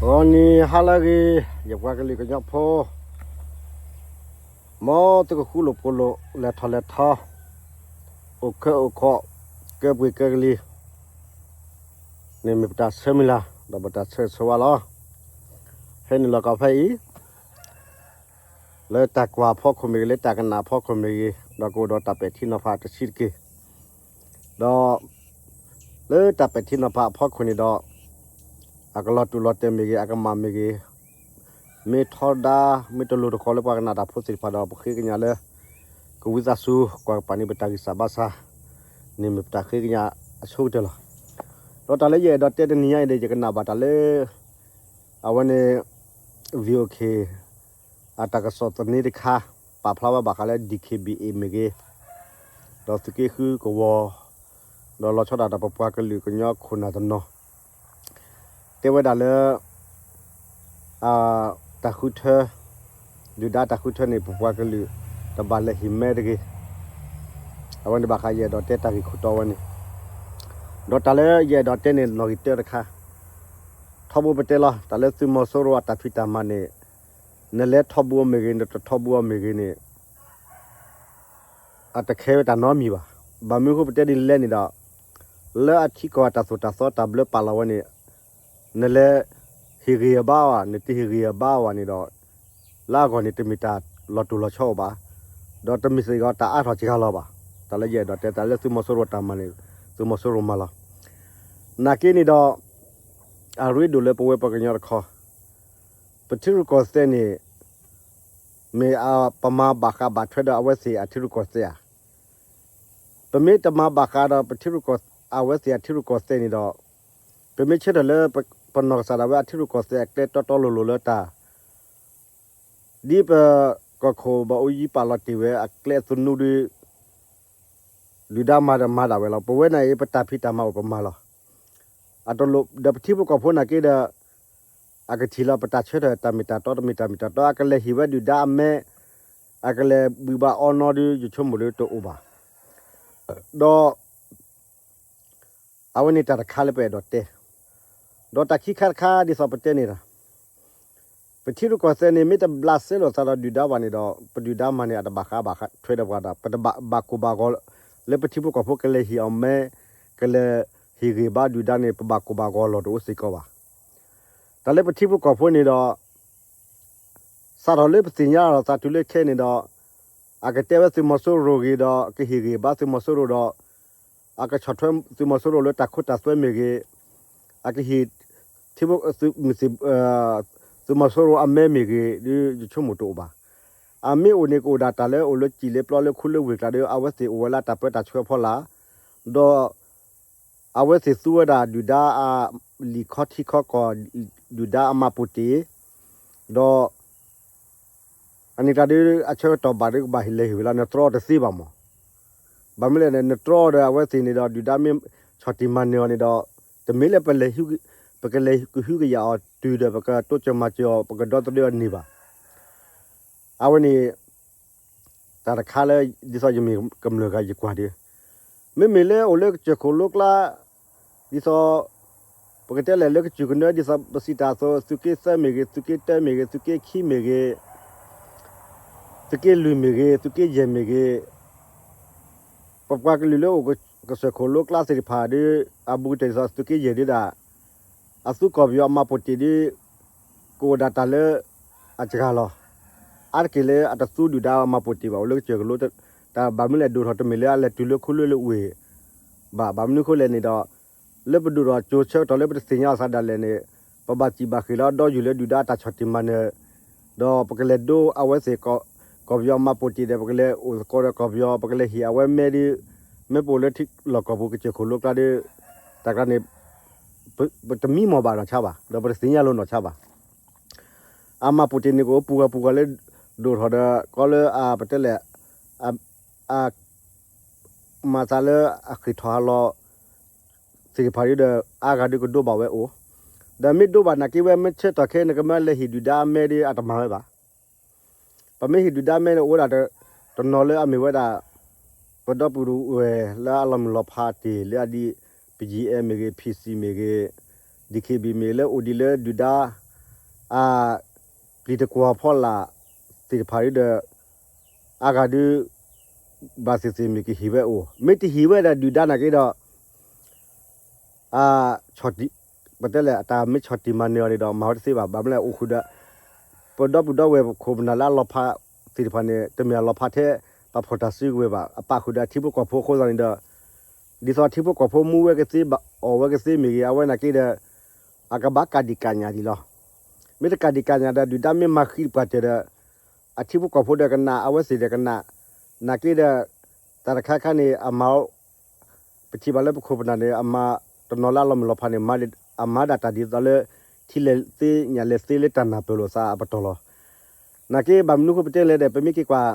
ဂီၤနံၤဟါလၢအဂ့ၤ, ယပှၤကလုာ်ကညီဖိ, မ်သုကဃူလိာ်ဖိးလိာ် လဲၤထီၣ်လဲၤထီ, အိၣ်ခၢအိၣ်ခီ, ကဲပှ့ၤကဲကလံၤ, န့ၣ်မ့ၢ်ပတၢ်ဆၢမုၢ်လၢ် ဒီးပတၢ်ဆၢဂ့ၤဆၢဝါလီၤ. ဟဲနုာ်လီၤကီးဖဲအံၤ လၢတၢ်ကွၢ်အဖီခိၣ်မ့ၢ်ဂ့ၤ, လၢတၢ်ကနၣ်အဖီခိၣ်မ့ၢ်ဂ့ၤ, ဒီးကအိၣ်ဒီးတၢ်ပဲာ်ထံနီၤဖးတဆံးတက့ၢ်. ဒီး လၢတၢ်ပဲာ်ထံနီၤဖးအဖီခိၣ်န့ၣ်ဒီး အကလီၤတူာ်လီၤတဲာ်မ့ၢ်ဂ့ၤ, အကမၣ်မ့ၢ်ဂ့ၤ, မ့ၢ်ထီဒါ မ့ၢ်တလိၤတဃီၤလၢပှၤကနၣ်တၢ်ဖိသ့ၣ်တဖၣ်ဒီး ပဃ့ကညးလၢ ကဝံသးစူၤ ကွၢ်ကပၤန့ၣ် ပတၢ်ဂံၢ်စၢ်ဘါစၢ် န့ၣ်မ့ၢ်ပတၢ်ဃ့ကညးအဆိကတၢၢ်လီၤ. ဒီးတၢ်လၢယအဲၣ်ဒိးတဲတနံၤညါအံၤန့ၣ် ယကနၣ်ဘၣ်တၢ်လၢ အဝဲန့ၣ် VOA အတၢ်ကစီၣ်သန့တခါ ပာ်ဖျါဝဲဘၣ်ဃးလၢ DKBA မ့ၢ်ဂ့ၤ, ဒီးသုးက့ဃုကဝီၤ, ဒီးလီၤဆီဒၣ်တၢ်ပပှၤကလုာ်ကညီခိၣ်နၢ်တနီၤ တဲဝဲဒၣ်လၢ တၢ်ဃုထၢ, ဒုၣ်ဒါတၢ်ဃုထၢန့ၣ် ပပှၤကလုာ် တဘၣ်လဲၤဟ့ၣ်မဲတဂ့ၤ. အဝဲန့ၣ်ဘၣ်ဃးယအဲၣ်ဒိးတဲတၢ်ဂ့ၢ်ခိၣ်တီဝဲန့ၣ်, ဒီးတၢ်လၢယအဲၣ်ဒိးတဲန့ၣ် နီၣ်ဂံၢ်တၢတခါ, ထီဘိပတဲလီၤ တၢ်လၢသုးမီၤစိရိၤအတၢ်ဖံးတၢ်မၤန့ၣ် နလဲၤထီဘိအီၤမ့ၢ်ဂ့ၤ, နတထီဘိအီၤမ့ၢ်ဂ့ၤန့ၣ် အတခဲဝဲတၢ်နီတမံၤဘၣ်. ဘၣ်မနုၤအဃိပတဲဒ်လဲၣ်န့ၣ်ဒီး လၢအထံကီၢ်အတၢ်သိၣ်တၢ်သီတၢ်ဘျၢပာ်လီၤဝဲန့ၣ် နလဲၤဟ့ၣ်ဂံၢ်အဘါအီၤ, နတဟ့ၣ်ဂံၢ်အဘါအီၤန့ၣ်ဒီး လၢအဂီၢ်န့ၣ် တမ့ၢ်တၢ်လီၤတိၢ်လီၤဆီအိၣ်ဘၣ်, ဒီးတမ့ၢ်စ့ၢ်ကီးတၢ်အါထီၣ်စှၤလီၤဘၣ်. တၢ်လၢယအဲၣ်ဒိးတဲတၢ်လၢသုးမီၤစိရိၤတၢ်မၤန့ၣ် သုးမီၤစိရိၤမၤလီၤ. နာ်က့န့ၣ်ဒီး အရ့ဒိၣ်လၢပဝဲပှၤကညီတခီ ပထံရူၢ်ကီၢ်သဲးန့ၣ် မ့ၢ်ပမၤဘၣ်ဃးဘၣ်ထွဲဒီးအဝဲသ့ၣ်အထံရူၢ်ကီၢ်သဲးဧါ. ပမ့ၢ်တမၤဘၣ်ဃးဒီးပထံရူၢ်ကီၢ်, အဝဲသ့ၣ်အထံရူၢ်ကီၢ်သဲးန့ၣ်ဒီး ပမ့ၢ်ဆၢထၢၣ်လၢ ပနီၢ်ကစၢ်ဒၣ်ဝဲအထံရူၢ်ကီၢ်သဲးအကျဲတီတီလိၤလိၤလၢတၢ် ဒ်ပကီၢ်ခိၣ်ဘၣ်အိၣ်ယံၤပာ်လီၤတ့ၢ်ဝဲအကျဲအသနူဒီး ဒုၣ်ဒါမၤဒီးမၤဒၣ်ဝဲလီၤ. ပဝဲန့ၣ်အံၤ ပတၢ်ဖံးတၢ်မၤအိၣ်ပမၤလီၤ. အတလိၣ်ဒီးပထံဖိကီၢ်ဖိနာ်က့ဒီး အကထံၣ်လီၤပတၢ်ဆၢထၢၣ်တၢ်မ့ၢ်တၢ်တီ တမ့ၢ်တၢ်မ့ၢ်တၢ်တီ အကလဲၤဟ့ၣ်ဝဲဒုၣ်ဒါအမဲ, အကလဲၤဘုၣ်ဘၣ်အီနီဒီး ယဆိကမိၣ်ဒီးတအိၣ်ဘၣ်. ဒီး အဝဲန့ၣ်တၢ်တခါလၢပအဲၣ်ဒိးတဲ, ဒီးတၢ်ခံခါတခါ ဒ်သိးပတဲန့ၣ်ဒီး ပထံရူၢ်ကီၢ်သဲးန့ၣ် မ့ၢ်တဘျးစဲလိာ်သးဒီးဒုၣ်ဒါဘၣ်န့ၣ်ဒီး ပဒုၣ်ဒါမၤန့ၣ် အတဘၣ်ဃးဘၣ်ထွဲဒီးပှၤဒီး ပတဘၣ်ဘၣ်ကိၢ်ဘၣ်ဂီၤ လၢပထံဖိကီၢ်ဖိကလဲၤဟ့ၣ်အီၤမဲ, ကလဲၤဟ့ၣ်ဂံၢ်ဘါဒုၣ်ဒါန့ၣ် ပဘၣ်ကိၢ်ဘၣ်ဂီၤလီၤတအိၣ်စ့ၢ်ကီးဘၣ်. တၢ်လၢပထံဖိကီၢ်ဖိန့ၣ်ဒီး စးထီၣ်လၢပသ့ၣ်ညါလီၤသးတုၤလၢခဲန့ၣ်ဒီး အကတဲဝဲသုးမီၤစိရိၤဂ့ၤဒီး ကဟ့ၣ်ဂံၢ်ဘါသုးမီၤစိရိၤဒီး အကဆီၣ်ထွဲသုးမီၤစိရိၤလၢတၢ်ခိတၢ်သွဲမ့ၢ်ဂ့ၤ, အကဟ့ၣ် ထံဖိ သုးမီၤစိရိၤအမဲမ့ၢ်ဂ့ၤဒီး ယဆိကမိၣ်တအိၣ်ဘၣ်. အမ့ၢ်အိၣ်န့ၣ် ကအိၣ်ဒၣ်တၢ်လၢအိၣ်လၢစံာ်လၢပျီလၢခူလၢဝ့ၢ်ကျါဒီး အဝဲသ့ၣ်အိၣ်ဝဲလၢတၢ်ပၢတၢ်ဆှၢဖီလာ်, ဒီး အဝဲသ့ၣ်သူဝဲဒၣ်ဒုၣ်ဒါအလံာ်ခီထံခီကီၢ်, ဒုၣ်ဒါအမှတ်ပုံတင်, ဒီး အန့ၣ်တၢ်ဒုး အဆၢကတီၢ်ဘၣ်ဒီးကဘၣ်ဟ့ၣ်လဲၤဟ့ၣ်ဝဲလီၤ, နတြီတသ့ဘၣ်မး. ဘၣ်မနုၤလဲၣ်န့ၣ် နတြီဒီးအဝဲသ့ၣ်န့ၣ်ဒီး ဒုၣ်ဒါမ့ၢ်ဆီၣ်တံၢ်မၤနၢၤအီၤန့ၣ်ဒီး တမ့ၢ်လၢပလဲၤ ပကလဲၤကဟုကယာ်အီၤတုၤဒီး ပကတိစၢၤမၤစၢၤအီၤ ပကဒီသဒၢအီၤန့ၢ်ဘၣ်. အဝဲန့ၣ် တၢ်တခါလၢ ဒ်သိးယမ့ၢ်ကမျၢၢ်ဂၤယကွၢ်ဒီး မ့မ့ၢ်လၢအိၣ်လၢကစၢၢ်ခိၣ်လိကျါ ဒ်သိး ပကတဲလဲၣ်လၢကစၢၢ်ကနၢ ဒ်သိးပစံးတၢ်အသိး သုးက့သၢမ့ၢ်ဂ့ၤ, သုးက့တၢမ့ၢ်ဂ့ၤ, သုးက့ခံမ့ၢ်ဂ့ၤ, သုးက့လွံၢ်မ့ၢ်ဂ့ၤ, သုးက့ယဲၢ်မ့ၢ်ဂ့ၤ, ပပှၤကလုာ်လၢအိၣ်ကစၢၢ်ခိၣ်လိကျါသ့ၣ်တဖၣ်ဒီး အဘူးကတၢၢ်ဒ်သိးသုးက့ယဲၢ်ဒုးဒၣ် အသူကီၢ်ပယီၤအမှတ်ပုံတင်ဒီး ကအိၣ်ဒၣ်တၢ်လၢ အစှၤလီၤ. အါတက့ၢ်လၢအတသူဒုၣ်ဒါအမှတ်ပုံတင်ဘၣ် အိၣ်လၢကစၢၢ်ကလိ တၢ်ဘၣ်မနုၤလဲၣ်ဒိၣ်ထီၣ် တမ့ၢ်လၢအလဲၤတုၤလၢခူလၢလၢဝ့ၢ်ဘၣ်. ဘၣ်မနုၤအဃိလဲၣ်န့ၣ်ဒီး လၢပဒိၣ်ထီၣ်ကၠိဆၢကတီၢ်လၢပတသ့ၣ်ညါအသးဒၣ်လဲာ်န့ၣ် ပဘၣ်စံးဘၣ်ဃ့ၢ်လီၤဒီးယူၢ်လၢဒုၣ်ဒါအတၢ်ဆီၣ်တံၢ်မၤနၢၤ ဒီးပကလဲၤဒိအဝဲသ့ၣ် ကီၢ်ပယီၤအမှတ်ပုံတင်ဒီး ပကလဲၤအိၣ်သကိးဒီးကီၢ်ပယီၤ ပကလဲၤဟ့ၣ်အဝဲမဲဒီး မ့ၢ်ပအိၣ်လၢထံလီၢ်ကီၢ်ပူၤကစၢၢ်ခိၣ်လိကျါဒီး တၢ်ကျါန့ၣ် ပတမံမီၢ်ဘၣ်နီၢ်ဆါဘၣ် ဒီးပတသ့ၣ်ညါလိာ်နီၢ်ဆါဘၣ်. အမှတ်ပုံတင်န့ၣ် ကအိၣ်ပူၤဂၤပူၤဂၤလၢ ဒိၣ်ထီၣ်ဒီး ကီလၢအပတဲလဲၣ် အ မၤသးလၢအဃ့ၢ်ထီၣ်ဟးလီၤ သ့ၣ်တဖၣ်ဒီး အါဂၤဒီးကဒိဘၣ်ဝဲအိၣ်, ဒီးမ့ၢ်ဒိဘၣ်နာ်က့ဝဲ မ့ၢ်ဆၢထီၣ်ခဲ နကမၢလဲၤဟ့ၣ်ဒုၣ်ဒါအမဲဒီး အတမၤဝဲဘၣ်. ပမ့ၢ်ဟ့ၣ်ဒုၣ်ဒါမဲန့ၣ် အိၣ်ဝဲဒၣ်တနီၤလၢအမ့ၢ်ဝဲဒၣ် ပဒီပုၢ်ဝဲၢ်လၢအလီၤမုၢ်လီၤဖးတ့ၢ်လၢအဒ် ပယံအဲၣ်မ့ၢ်ဂ့ၤ, ဖံစံၣ်မ့ၢ်ဂ့ၤ, ဒံၣ်ခ့ဘံၣ်မ့ၢ်ဂ့ၤ လၢအိၣ်ဒံးလၢဒုၣ်ဒါ အပျံၤတကွီၤဖီလာ်သ့ၣ်တဖၣ်ဒုဒီး အါဂၤဒု ဘၣ်သ့ၣ်သ့ၣ်မ့ၢ်ကဟ့ၣ်ဝဲအိၣ်, မ့ၢ်တဟ့ၣ်ဝဲဒီးဒုၣ်ဒါနာ်က့ဒီး အ ပတဲလဲၣ် အတၢ်မ့ၢ်ဆီၣ်တံၢ်မၤနၢၤအီၤန့ၣ်ဒီး မၤဝဲတသ့ဘၣ်. ဘၣ်မနုၤလဲၣ် အိၣ်ဃုာ်ဒီး ပဒီပုၢ်ဒီဝဲၢ်ပခိၣ်ပနၢ်လၢအလီၤဖးသ့ၣ်တဖၣ်န့ၣ် တမ့ၢ်အလီၤဖးထဲ ပှၤဖီၣ်တၢ်စုကဝဲၤဘၣ်, အပာ်ဃုာ်ဒီးအထံဖိကီၢ်ဖိအဃိသတးန့ၣ်ဒီး ဒ်သိးအထံဖိကီၢ်ဖိမူဝဲကသ့ အီၣ်ဝဲကသ့မ့ၢ်ဂ့ၤ အဝဲနာ်က့ဒီး အကဘၣ်ကးဒံးကးညၣ်ဒံးလီၤ. မ့ၢ်တကးဒံးကးညၣ်ဒီး ဒုၣ်ဒါမ့ၢ်မၤဃံတပှၢ်တၢၢ်ဒီး အထံဖိကီၢ်ဖိဒီးကနၣ် အဝဲသ့ၣ်ဒီးကနၣ်, နာ်က့ဒီး တၢ်တခါခါန့ၣ် အမၤ ပထံၣ်ဘၣ်လၢပခိၣ်ပနၢ်န့ၣ် အမၤတနီၤလၢအလီၤမုၢ်လီၤဖးန့ၣ် အမၤဒၣ်တၢ်ဒ်သိးလၢ ထံလဲၤသ့ညၣ်လဲၤသ့လၢတၢ်နၢ်ပၢၢ်လိာ်သးအပတီၢ်လီၤ. နာ်က့ဘၣ်မနုၤဃိပတဲလဲၣ်ဒီး ပမ့ၢ်က့ၤကွၢ်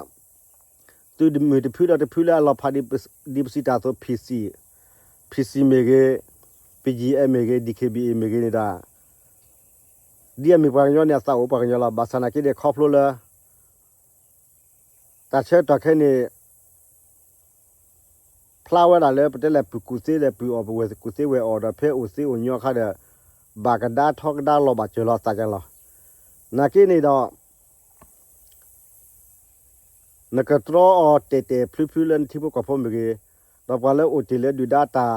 သုးမုၢ်တဖုဒီးတဖုလၢအလီၤဖးဒ်ပစံးတၢ်အသိး PC, PC မ့ၢ်ဂ့ၤ, BGF မ့ၢ်ဂ့ၤ, DKBA မ့ၢ်ဂ့ၤန့ၣ်ဒီး ဒ်အမ့ၢ်ပှၤကညီန့ၣ် အသးအိၣ်ပှၤကညီလီၤ. ဘၣ်ဆၣ်နာ်က့ဒီး ခီဖျိလၢ တၢ်ဆၢကတီၢ်ခဲအံၤန့ၣ် ဖျါဝဲဒၣ်လၢပတဲလဲၣ် ပုၢ်ကူၣ်သ့ဒီး ပုၢ်အီၣ်ပဝဲၢ်ကူၣ်သ့ဝဲၢ်အီၣ်ဒီး ဖဲအိၣ်သ့အိၣ်ညီအခါဒီး ဘၣ်ကဒါထီကဒါလီၤဘၣ်စၢၤလီၤသးကလီၤ. နာ်က့န့ၣ်ဒီး နကတြီအီၤတဲာ်တဲာ်ဖျုဖျုလၢနထံဖိကီၢ်ဖိမ့ၢ်ဂ့ၤ, ဒီးပှၤလၢအိၣ်တ့ၢ်လၢဒုၣ်ဒါတၢ်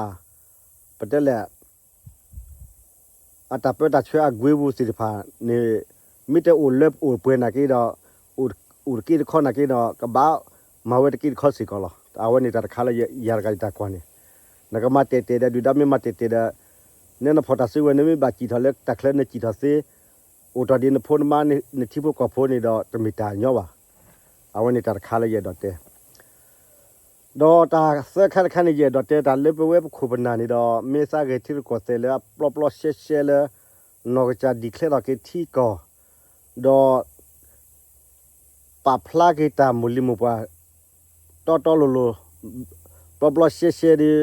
ပတဲလဲၣ် အတၢ်ပၢတၢ်ဆှၢအကွ့ပူၤသ့ၣ်တဖၣ်န့ၣ် မ့ၢ်တအိၣ်လၢအိၣ်ပှဲၤနာ်က့ဒီး အိၣ်တက့ၢ်တခီနာ်က့ဒီး ကဘၣ်မၤဝဲတက့ၢ်တခီစ့ၢ်ကီးလီၤ. အဝဲန့ၣ်တၢ်တခါလၢယၤတဂၤယတၢ်ကွၢ်န့ၣ် နကမၤတဲာ်တဲာ်ဒီး ဒုၣ်ဒါမ့ၢ်မၤတဲာ်တဲာ်ဒီး နဲနဖီၣ်တၢ်စုကဝဲၤ နမ့ၢ်ဘၣ်စံၣ်ထီၣ်လၢတၢ်ချၢနစံၣ်ထီၣ်သ့ အိၣ်တ့ၢ်ဒ်နဖိနမါ နထံဖိကီၢ်ဖိန့ၣ်ဒီး တမ့ၢ်တၢ်ညီဘၣ်. အဝဲန့ၣ်တၢ်တခါလၢယအဲၣ်ဒိးတဲ ဒီးတၢ်သၢခါတခါန့ၣ် ယအဲၣ်ဒိးတဲတၢ်လၢပဝဲပခိၣ်ပနၢ်န့ၣ်ဒီး မ့ၢ်သးဂဲၤထံရူၢ်ကီၢ်သဲးလၢအပျီပျီရှဲရှဲလၢ နီၢ်ကစၢ်ဒံၣ်ချဲထီၣ်က့ၤထံကီၢ် ဒီး ပာ်ဖျါက့ၤတၢ်မိၢ်လံၤမိၢ်ပှၢ် တီတီလိၤလိၤ ပျီပျီရှဲရှဲဒီး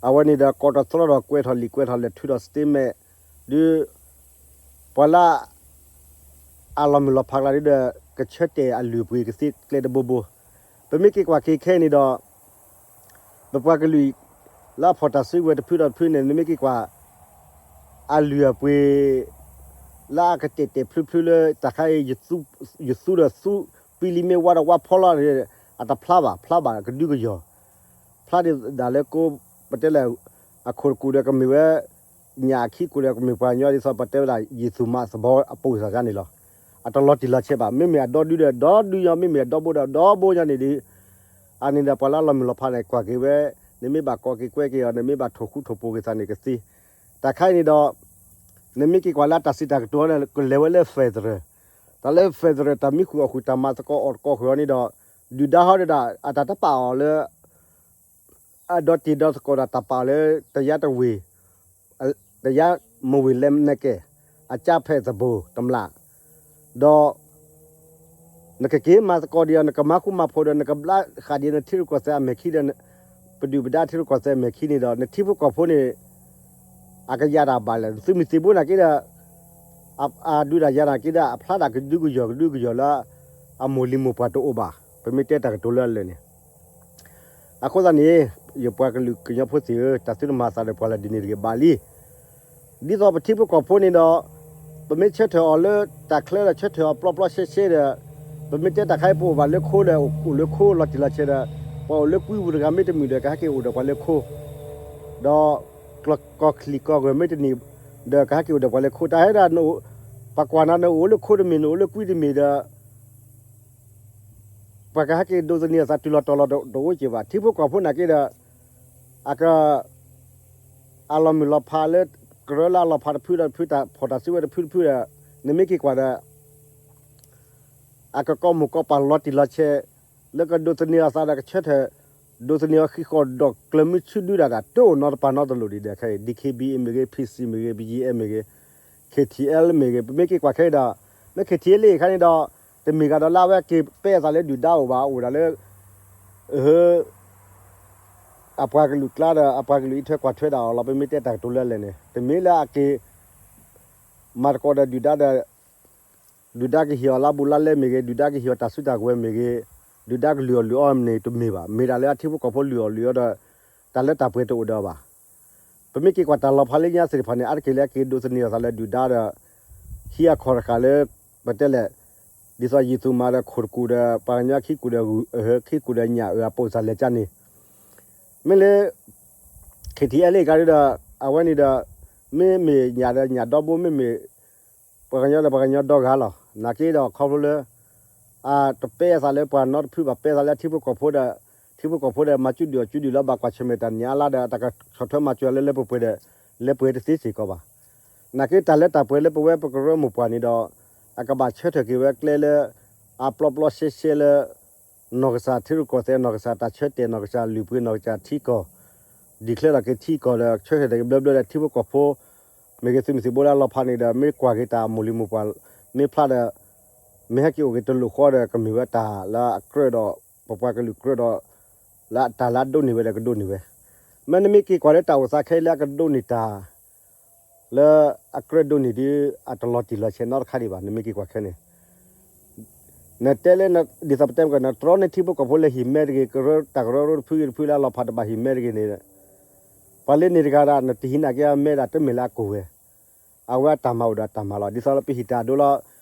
အဝဲန့ၣ်ဒီး ကိးတၢ်သြီဒီးကွဲးထီၣ်လံာ်ကွဲးထီၣ်လဲၢ် ထုးထီၣ် statement ဒီး ပှၤလၢ အလီၤမုၢ်လီၤဖးကျါဒီး ကဆၢတဲာ်အလုၢ်အပှ့ၤကသ့ကျဲတဘိဘိ. ပမ့ၢ်က့ၤကွၢ်က့ၤခဲအံၤန့ၣ်ဒီး ပပှၤကလုာ် လၢအဖီၣ်တၢ်စုကဝဲၤတဖုဒီးတဖုန့ၣ် နမ့ၢ်က့ၤကွၢ် အလုၢ်အပှ့ၤ လၢအကတဲာ်တဲာ်ဖျုဖျုလၢတၢ်ခါအံၤ ယသူဒီးသူ ပံလံမ့ၢ်ဝါဒီးဝါဖီလီၤန့ၣ် အတဖျါဘၣ် ဖျါဘၣ်ကဒုကယီၤ ဖျါဒ်ဒၣ်လၢကိ ပတဲလဲၣ် အခိၣ်တကူၣ်ဒီးကမ့ၢ်ဝဲ ညၣ်အခံကူၣ်ဒီးကမ့ၢ်ပှၤကညီဒ်သိးပတဲဝဲဒၣ် ယသူၣ်မးသဘီအပိာ်စၢ်န့ၣ်လီၤ. အတလီၤတံၢ်လီၤဆဲးဘၣ် မ့မ့ၢ်အဒီဒုဒီးဒီဒုညီ မ့မ့ၢ်အဒီဘိဒီးဒီဘိညီန့ၣ်ဒီး အန့ၣ်ဒီးပှၤလၢအလီၤမုၢ်လီၤဖးန့ၣ် ကွၢ်က့ၤဝဲ နမ့ၢ်ဘၣ်ကိးက့ၤကွဲက့ၤအီၤ နမ့ၢ်ဘၣ်ထိၣ်ဃူထိၣ်ဖိးက့ၤသးန့ၣ်ကသ့. တၢ်ခါအံၤန့ၣ်ဒီး နမ့ၢ်က့ၤကွၢ်လၢအတၢ်စံးတၢ်ကတိၤန့ၣ် ကလဲၤဝဲလၢ federal တၢ်လၢ federal တၢ်မံဃုာ်အီၣ်ဃုာ် တၢ်မၤသကိးအီၣ်သကိးဃုာ်အီၤန့ၣ်ဒီး ဒုၣ်ဒါဟီဒၣ် အတၢ်တပာ်အီၤလၢ အဒီတံၢ်ဒီသကိးဒီးတၢ်ပာ်အီၤလၢ တရားတဝ့ၢ် တရားမဝင်လက်နက်ကိုင် အကြမ်းဖက်သဘော တမျၢ် ဒီး နကက့ၤမၤသကိးဒံးအီၤ နကမၤဃူမၤဖိးဒီး နကဘျါဃာ်ဒံးနထံရူၢ်ကီၢ်သဲးအမဲာ်ခံဒီး ပဒုၣ်ပဒါထံရူၢ်ကီၢ်သဲးအမဲာ်ခံန့ၣ်ဒီး နထံဖိကီၢ်ဖိန့ၣ် အကယၤတၢ်ဘၣ်လဲၣ် နသုးမုၢ်သံၣ်ဘိနာ်က့ဒီး အဒုးတၢ်ယၤနာ်က့ဒီး အဖျါဒၣ်ကဒုကယီၤကဒုကယီၤလၢ အမိၢ်လံၤမိၢ်ပှၢ်တအိၣ်ဘၣ် ပမ့ၢ်တဲတၢ်ကတိၤလၢအလၢာ်န့ၣ် အဃိသတးန့ၣ် ယပှၤကလုာ်ကညီဖိသ့ၣ်ဧၢ တၢ်သုတမၤသးဒီးပှၤလၢဒ်န့ၣ်တဂ့ၤဘၣ်လံ. ဒ်သိးပထံဖိကီၢ်ဖိန့ၣ်ဒီး ပမ့ၢ်ဆၢထၢၣ်အီၤလၢတၢ်ချၢဒီးဆၢထၢၣ်အီၤပျီပျီရှဲရှဲဒီး ပမ့ၢ်တဲတၢ်ခါအံၤ ပအိၣ်ဘၣ်လၢခိဒီး အိၣ်လၢခိလီၤတံၢ်လီၤဆဲးဒီး ပှၤအိၣ်လၢကွံပူၤတဂၤမ့ၢ်တမုာ်ဒီး ကဟဲက့ၤအိၣ်ဒီးပှၤလၢခိ ဒီး ကီၢ်ချံၣ်ကီၢ်ဂီၤမ့ၢ်တန့ၢ်ဒီး ကဟဲက့ၤအိၣ်ဒီးပှၤလၢခိ တၢ်ဟဲဒၣ် ပှၤကွၢ်နၤ နအိၣ်လၢခိတမ့ၢ် နအိၣ်လၢကွံတမ့ၢ်ဒီး ပှၤကဟဲက့ၤဒိးသန့ၤအသးတုၤလီၤတီၤလီၤတအိၣ်က့ၤဘၣ် ထံဖိကီၢ်ဖိနာ်က့ဒီး အက အလီၤမုၢ်လီၤဖးလၢ ကရၢလၢအလီၤဖးတဖုဒီးတဖု တၢ်ဖီၣ်တၢ်စုကဝဲၤတဖုတဖုဒီး နမ့ၢ်က့ၤကွၢ်ဒီး အကကိးမိၢ်ကိးပၢ်လီၤတံၢ်လီၤဆဲး လၢကဒိးသန့ၤအသးဒီးကဆၢထၢၣ် ဒိးသန့ၤအီၤဃံးဃီၣ်ဒီးကျၢၤမုဆူဒုဒၣ်တၢ် တအိၣ်နီတပၤနီတလိၤဒံးဒီးခဲအံၤ DKBA မ့ၢ်ဂ့ၤ PC မ့ၢ်ဂ့ၤ BGF မ့ၢ်ဂ့ၤ KTLA မ့ၢ်ဂ့ၤ ပမ့ၢ်က့ၤကွၢ်ခဲအံၤဒီး လၢ KTLA ခါန့ၣ်ဒီး တမ့ၢ်ဂ့ၤဒီးလၢအဝဲက့ၤပဲအသးလၢဒုၣ်ဒါအိၣ်ဘၣ် အိၣ်ဒၣ်လၢ အ အပှၤကလုာ်ကျါဒီး အပှၤကလုာ်အံးထွဲကွၢ်ထွဲဒၣ်အီၤလီၤ. ပမ့ၢ်တဲတၢ်ကတိၤလၢအလၢာ်န့ၣ် တမ့ၢ်လၢအက့ၤ မၤသကိးဒီးဒုၣ်ဒါဒီး ဒုၣ်ဒါကဟ့ၣ်အီၤလါဘူးလါလဲမ့ၢ်ဂ့ၤ, ဒုၣ်ဒါကဟ့ၣ်အီၤတၢ်စုတၢ်ကဝဲၤမ့ၢ်ဂ့ၤ, ဒုၣ်ဒါကလုၢ်အီၣ်လုၢ်အီမ့ၢ်န့ၣ်တမ့ၢ်ဘၣ်. မ့ၢ်ဒၣ်လၢအထံဖိကီၢ်ဖိလုၢ်အီၣ်လုၢ်အီဒီး တၢ်လၢတၢ်ပှဲၤတအိၣ်ဒီးအီၤဘၣ်. ပမ့ၢ်က့ၤကွၢ်တၢ်လီၤဖးလၢညါသ့ၣ်တဖၣ်န့ၣ် အါတက့ၢ်လၢအက့ၤဒိးသန့ၤအသးလၢဒုၣ်ဒါဒီး ထံအခီၣ်တဃာ်လၢ ပတဲလဲၣ် ဒ်သိးယံာ်သူၣ်မးဒီးခိၣ်တကူၣ်ဒီး ပှၤကညီခံကူၣ်ဒီးဂုၢ်အဟၢ ခံကူၣ်ဒီးညၣ်အၢအပိၢ်စၢ်လဲၤကၢန့ၣ် မ့ၢ်လၢ KTLA ကဒီး အဝဲန့ၣ်ဒီး မ့မ့ၢ်ညၣ်ဒီးညၣ်ဒီဘိ မ့မ့ၢ် ပှၤကညီဒီးပှၤကညီဒီဂၤလီၤ. နာ်က့ဒီးခီဖျိလၢ အတပဲအသးလၢပှၤနီတဖုဘၣ် ပဲသးလၢထံဖိကီၢ်ဖိဒီး ထံဖိကီၢ်ဖိဒီးမၤစုဒုၣ်အီၣ်စုဒုၣ်လီၤ ဘၣ်ကွၢ်ဆၢၣ်မဲာ်တၢ်နံၤအါလါဒီး တၢ်ကဆီၣ်ထွဲမၤစၢၤလၢလၢပှဲၤပှဲၤဒီး လၢပှဲၤတသ့စ့ၢ်ကီးဘၣ်. နာ်က့တၢ်လၢတၢ်ပှဲၤလၢပဝဲပကရၢမိၢ်ပှၢ်န့ၣ်ဒီး အကဘၣ်ဆၢထၢၣ်က့ၤဝဲကျဲလၢ အပျီပျီရှဲရှဲလၢ နီၢ်ကစၢ်ထံရူၢ်ကီၢ်သဲး နီၢ်ကစၢ်တၢ်ဆၢတဲာ် နီၢ်ကစၢ်လုၢ်ပှ့ၤ နီၢ်ကစၢ်ထံကီၢ် declare ထီၣ်က့ၤထံကီၢ်ဒီး ဆၢထၢၣ်က့ၤဘျၢဘျၢဒီးထံဖိကီၢ်ဖိ မ့ၢ်ဂ့ၤသုးမုၢ်သံၣ်ဘိလၢအလီၤဖးန့ၣ်ဒီး မ့ၢ်ကွၢ်က့ၤတၢ်မိၢ်လံၤမိၢ်ပှၢ် မ့ၢ်ဖျါဒီး မ့ၢ်ဟဲက့ၤအိၣ်က့ၤတလိၣ်ဃီဒီး ကမ့ၢ်ဝဲတၢ်လၢအကြၢးဒီး ပပှၤကလုာ်ကြၢးဒီး လၢတၢ်လၢအဒိးန့ၢ်ဝဲဒီးကဒိးန့ၢ်ဝဲ မ့ၢ်နမ့ၢ်က့ၤကွၢ်လၢတၢ်အိၣ်သးခဲအံၤလၢအကဒိးန့ၢ်တၢ် လၢအကြၢးဒိးန့ၢ်ဒ် အတလီၤတံၢ်လီၤဆဲးနီတခါဒံးဘၣ် နမ့ၢ်က့ၤကွၢ်ခဲန့ၣ် နတဲလၢ ဒ်သိးပတဲမ့ၢ်ကီး နတြီန့ၢ်ထံဖိကီၢ်ဖိလၢဟံၣ်မဲတဂ့ၤ ကရၢတၢ်ကရၢကရိတဖုဂ့ၤတဖုလၢအလီၤဖးတဘၣ်ဟံၣ်မဲတဂ့ၤန့ၣ် ပှၤလၢန့ၣ်တဂၤဒၣ် နတဟံးနာ်က့အမဲဒၣ်တမ့ၢ်လၢအကိၢ်ဝဲ အဝဲအတၢ်မၤအိၣ်ဒီးအတၢ်မၤလီၤ. ဒ်သိးလၢပဟံၣ်တၢ်ဒိလီၤ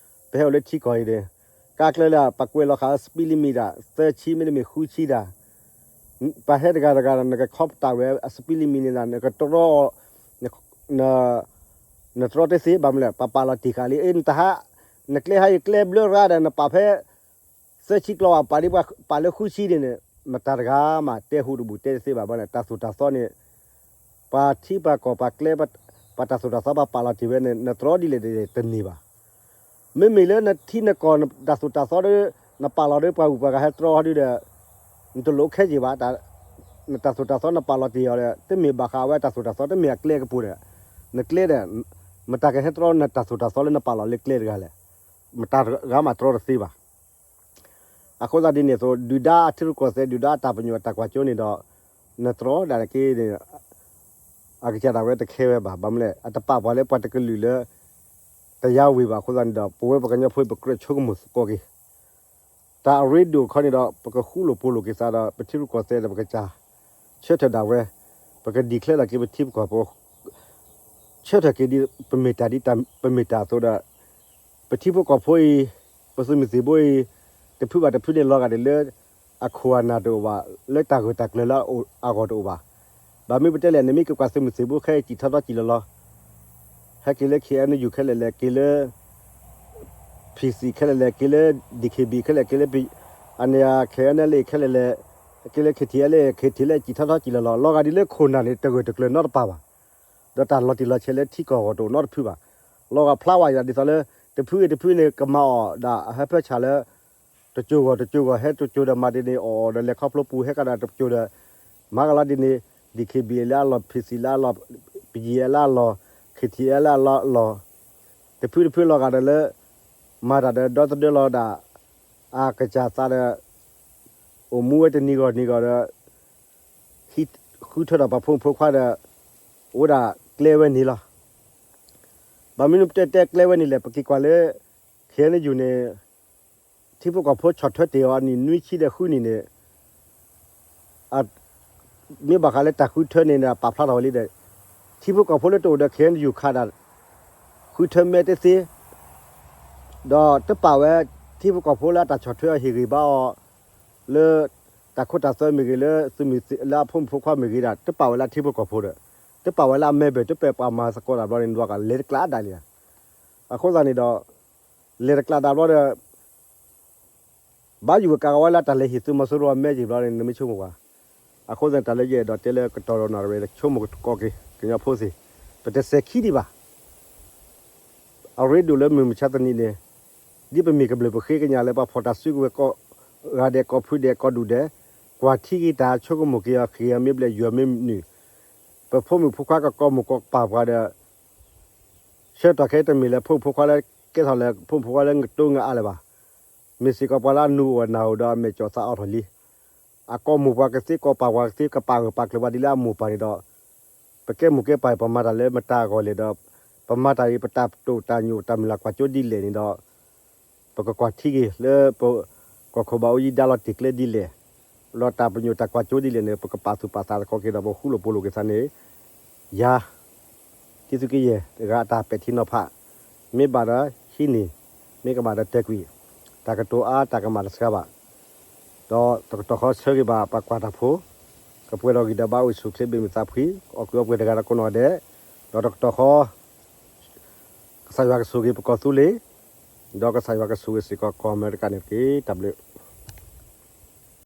ပဟဲအိၣ်လၢထံကီၢ်အံၤန့ၣ် ကါကျဲလၢပကွဲးလီၤဃာ်အ speed limit ဒၣ် သၢဆံ မ့တမ့ၢ်ဃုဆံဒၣ် ပှၤဟဲတဂၤတဂၤ နကခီပတာ်ဝဲအ speed limit န့ၣ်ဒၣ် နကတြီ နတြီတသ့ဘၣ်မနုၤလဲၣ် ပပာ်လီၤတ့ၢ်ဃာ်လံ အ့ နတဟါ နကျဲဟါအံၤကျဲဘျၢရါဒီး နပာ်ဖဲ သၢဆံကျီဘၣ် ပာ်လၢဃုဆံန့ၣ်န့ၣ် မတၤတဂၤမး တဲဟူးတဘူၣ်တဲတသ့ဘၣ်ဘၣ်န့ၣ် တၢ်သိၣ်တၢ်သီန့ၣ် ပှၤထံပှၤကီၢ်ပှၤကျဲ ပှၤတၢ်သိၣ်တၢ်သီပှၤပာ်လီၤတ့ၢ်ဝဲန့ၣ် နတြီဒ်လဲၣ်ဒ်လဲၣ်တန့ၢ်ဘၣ်. မ့မ့ၢ်လၢနထံနကီၢ် နတၢ်သိၣ်တၢ်သီဒီး နပာ်လီၤဒီးပှၤဂုၤပှၤဂၤဟဲတြီဟီဒုဒီး နတလိၣ်ခဲက့ၤဘၣ် နတၢ်သိၣ်တၢ်သီနပာ်လီၤတ့ၢ်အီၤဒီး တမ့ၢ်ဘၣ်ဃးဝဲတၢ်သိၣ်တၢ်သီ တမ့ၢ်အကျဲကပူၤဒီး နကျဲဒီး မတၤကဟဲတြီနတၢ်သိၣ်တၢ်သီလၢနပာ်လီၤလၢကျဲတဂၤလဲၣ်. မတၤတဂၤမးတြီတသ့ဘၣ်. အဃိသတးဒ်န့ၣ်အသိး ဒုၣ်ဒါအထံရူၢ်ကီၢ်သဲး ဒုၣ်ဒါအတၢ်ပညိၣ်အတၢ်ကွၢ်စိန့ၣ်ဒီး နတြီဒၣ်က့န့ၣ် အကစၢ်ဒၣ်ဝဲတခဲဝဲဘၣ်. ဘၣ်မနုၤလဲၣ် အတပာ်ပှၤလၢပှၤတကလုာ်လၢ တယါဝံၤဘၣ်အဃိသတးန့ၣ်ဒီး ပဝဲပှၤကညီဖိအံၤ ပကြၢးဆိကမိၣ်သကိးက့ၤ တၢ်အရ့ဒိၣ်တခီန့ၣ်ဒီး ပကဃူလိာ်ဖိးလိာ်က့ၤသးဒီး ပထံရူၢ်ကီၢ်သဲးဒီးပကစၢ် ဆၢထၢၣ်ဒၣ်ဝဲ ပက declare လီၤက့ၤပထံပကီၢ်ဖိ ဆၢထၢၣ်က့ၤဒ် ပမ့ၢ်တၢ်ဒ်ပမ့ၢ်တၢ်အသိးဒီး ပထံဖိကီၢ်ဖိအံၤ ပသုးမုၢ်သံၣ်ဘိအံၤ တဖုဘၣ်တဖုန့ၣ်လီၤဂာ်ဒ်လၢ အခိၣ်အနၢ်တအိၣ်ဘၣ် လၢတၢ်ဂၢၢ်တၢ်ကျၢၤလၢအဂီၢ်တအိၣ်ဘၣ်. ဘၣ်မနုၤပတဲလဲၣ် နမ့ၢ်က့ၤကွၢ်သုးမုၢ်သံၣ်ဘိခဲအံၤ စံၣ်ထီၣ်ထီၣ်စံၣ်လီၤလီၤ ဟဲက့ၤလၢ KNU ခဲလၢာ်လဲၣ် က့ၤလၢ PC ခဲလၢာ်လဲၣ် က့ၤလၢ DKB ခဲလၢာ် က့ၤလၢ အန့ၣ် KNLA ခဲလၢာ်လဲၣ် က့ၤလၢ KTLA KTLA စံၣ်ထီၣ်ထီၣ်စံၣ်လီၤလီၤ လီၤဂာ်ဒ်လၢခိၣ်နၢ်န့ၣ် တဂၢၢ်တကျၢၤနီတပၤဘၣ်. ဒီးတၢ်လီၤတံၢ်လီၤဆဲးလၢထံကီၢ်အဂီၢ်တအိၣ်နီတဖုဘၣ်. လီၤဂာ်ဖျါဝဲယၤဒ်သိးလၢ တဖုဂ့ၤတဖုန့ၣ် ကမၤအီၣ်ဒၣ်အဟၢဖၢဆၣ်လၢ တစိၤဂီၢ်တစိၤဂီၢ် ဟဲတစိၤဒီးမၤဒ်န့ၣ် အီၣ်အီၣ်ဒီးလဲၤခီဖျိပူၤ ဟဲကဒီးတစိၤဒီး မၤကလီၤဒ်န့ၣ် DKB လၢအလီၢ် PC လၢအလီၢ် BGF လၢအလီၢ် KTLA လၢအလီၢ် တဖုတဖုလီၤဂာ်ဒီးလၢ မၤတၢ်ဒီးဒီသဒၢလီၤဒၣ် အကစၢ်သးဒီး အိၣ်မူဝဲတနံၤဂီၢ်နံၤဂီၢ်ဒီး ဟံးဃုထၢထီၣ်ပှၤဖိမုၣ်ဖိခွါဒီး အိၣ်ဒၣ်ကျဲဝဲန့ၣ်လီၤ. ဘၣ်မနုၤပတဲတဲကျဲဝဲန့ၣ်လဲၣ် ပက့ၤကွၢ်လၢ KNU န့ၣ် ထံဖိကီၢ်ဖိဆီၣ်ထွဲတ့ၢ်အီၤအနံၣ်နွံဆံဒီးဃုနံၣ်န့ၣ် မ့ၢ်ဘၣ်ဃးလၢတၢ်ဃုထၢန့ၣ် ပာ်ဖျါထီၣ်ဝဲလံဒီး ထံဖိကီၢ်ဖိလၢတအိၣ်ဒီး KNU ခးဒၣ် ဃုထၢမဲတသ့ ဒီးတပာ်ဝဲ ထံဖိကီၢ်ဖိလၢအတၢ်ဆီၣ်ထွဲအီၤဟ့ၣ်ဂံၢ်ဘါအီၤ လၢ တၢ်ခိတၢ်သွဲမ့ၢ်ဂ့ၤ လၢသုးမုၢ်သံၣ် လၢအဖိမုၣ်ဖိခွါမ့ၢ်ဂ့ၤဒၣ် တပာ်ဝဲလၢထံဖိကီၢ်ဖိဒီး တပာ်ဝဲလၢအမဲဘၢၣ် တပာ်ပှၤမၤသကိးတၢ်ဘျီန့ၣ် နွၤကလဲၤတကျးဒၣ်လံ. အဃိသတးန့ၣ်ဒီး လဲၤတကျးဒၣ်ဘျီဒီး ဘၣ်ယိၣ်ကးကဝဲလၢတၢ်လဲၤဟ့ၣ်သုးမီၤစိရိၤအမဲက့ၤဘျီန့ၣ် နမ့ၢ်ဆိကမိၣ်ကွၢ်. အဃိသတးန့ၣ် တၢ်လၢယအဲၣ်ဒိးတဲလၢကတီၢ်ဒီးနၣ်ရံၣ် ဆိကမိၣ်က့ၤ ကညီဖိသ့ၣ် ပတစဲၤခံဒံးဘၣ်. အရ့ဒိၣ်လၢမုၢ်မဆါတနံၤန့ၣ် ဒ်ပမ့ၢ်ကဘျုးပဃ့ကညးလၢပှၤဖီၣ်တၢ်စုကဝဲၤ ကိးဂၤဒဲး ကိးဖုဒဲး ကိးဒူၣ်ဒဲး ကွၢ်ထံက့ၤတၢ် ဆိကမိၣ်က့ၤအီၤ ဃ့ၢ်အီၤမ့ၢ်ဘျဲၣ် ယွၤမ့ၢ်နုာ် ပဖိမုၣ်ဖိခွါကကိးမိၢ်ကီးပၢ်ပှၤဒီး ဆၢကတီၢ်ခဲအံၤတမ့ၢ်လၢ ဖိမုၣ်ဖိခွါလၢကဲထီၣ်လၢ ဖိမုၣ်ဖိခွါလၢငတိငအါလၢၤဘၣ်. မ့ၢ်စ့ၢ်ကီးပှၤလၢအနူၤအိၣ်အနၢ်အိၣ်ဒီးအမဲာ်ကၠီၣ်သးအိးထီၣ်လံ. အကိးမိၢ်ပှၤကသ့ ကိးပၢ်ပှၤကသ့ ကပာ်ဂၢၢ်ပာ်ကျၢၤပှၤဒ်လၢအမိၢ်ပၢ်န့ၣ်ဒီး ပကဲမိၢ်ကဲပၢ်အံၤ ပမၤတၢ်လၢမတၤအဂီၢ်လဲၣ်ဒီး ပမၤတၢ်အံၤ ပတၢ်တိာ်တၢ်ညိၣ်တၢ်မုၢ်လၢ်ကွၢ်စိဒ်လဲၣ်န့ၣ်ဒီး ပကကွၢ်ထံက့ၤလၢပ ကီၢ်ခိၣ်ဘၣ်အူယံဒါလီၤတ့ၢ်ကျဲဒ်လဲၣ်, ဒီးတၢ်ပညိၣ်တၢ်ကွၢ်စိဒ်လဲၣ်န့ၣ် ပကပာ်သူၣ်ပာ်သးသကိးက့ၤဒီး ပဃူလိာ်ဖိးလိာ်က့ၤသးန့ၣ် ယၤ တံသုးကယဲၢ်တဂၤအတၢ်ပဲာ်ထံနီၤဖး မ့ၢ်ဘၣ်ဒီး ခံနံၤ မ့ၢ်ကဘၣ်ဒီးတဲာ်ကွံာ် တၢ်ကတိၤအါတၢ်ကမၣ်တစှၤဘၣ်, ဒီးတကတီၢ်ဃီဆၢဂ့ၤဘၣ်ပှၤကွၢ်တၢ်ဖိ, ကပှဲၤဒီးဂံၢ်ဒီးဘါအိၣ်ဆူၣ်ချ့ဘၣ်မုာ်သးဖှံ, အီၣ်ကုၢ်အီပှဲၤတဂၤဒီးကိးနီၢ်ဒဲး, ဒီးတကတီၢ်ဃီ ကစၢ်ယွၤကဆိၣ်ဂ့ၤပကီၢ်သူလ့ၤ, ဒီးကစၢ်ယွၤကဆိၣ်ဂ့ၤစ့ၢ်ကီးကီၢ်အမဲရကၤန့ၣ်တက့ၢ်. တၢ်ဘျုး